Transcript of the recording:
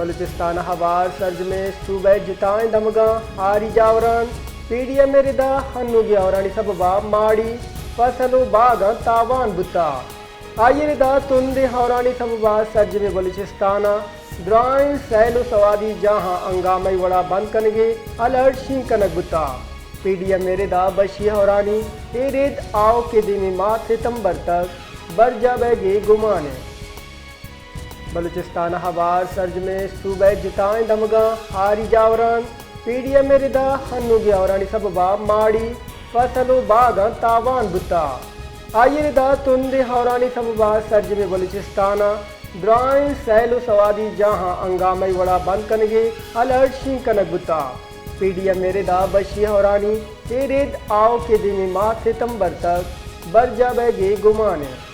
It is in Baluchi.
بلوچستان ء ہوار سرجمیں صوبہ ء جتائیں دمگاں ہاری جاوران، پی ڈی ایم ء ردا ہنوگیں ہورانی سببا ماڑی، فصل و باگاں تاوان بوتا۔ آئی ء ردا تندیں ہورانی سببا سرجمیں بلوچستان ء درائیں سیل و سوادی جاہاں ہنگامہ ء وڑا بند کنگے الرٹ شنگ کنگ بوتا۔ پی ڈی ایم ء ردا بشی ہورانی اے رد آؤکیں دیمی ماہ ستمبر تک برجا بئیگے گمان انت۔ بلوچستان ء ہوار سرجمیں صوبہ ء جتائیں دمگاں ہاری جاوران، پی ڈی ایم ء ردا ہنوگیں ہورانی سببا ماڑی، فصل و باگاں تاوان بوتا۔ آئی ء ردا تندیں ہورانی سببا سرجمیں بلوچستان ء درائیں سیل و سوادی جاہاں ہنگامہ ء وڑا بند کنگے الرٹ شنگ کنگ بوتا۔ پی ڈی ایم ء ردا بشی ہورانی اے رد آؤکیں دیمی ماہ ستمبر تک برجا بئیگے گمان انت۔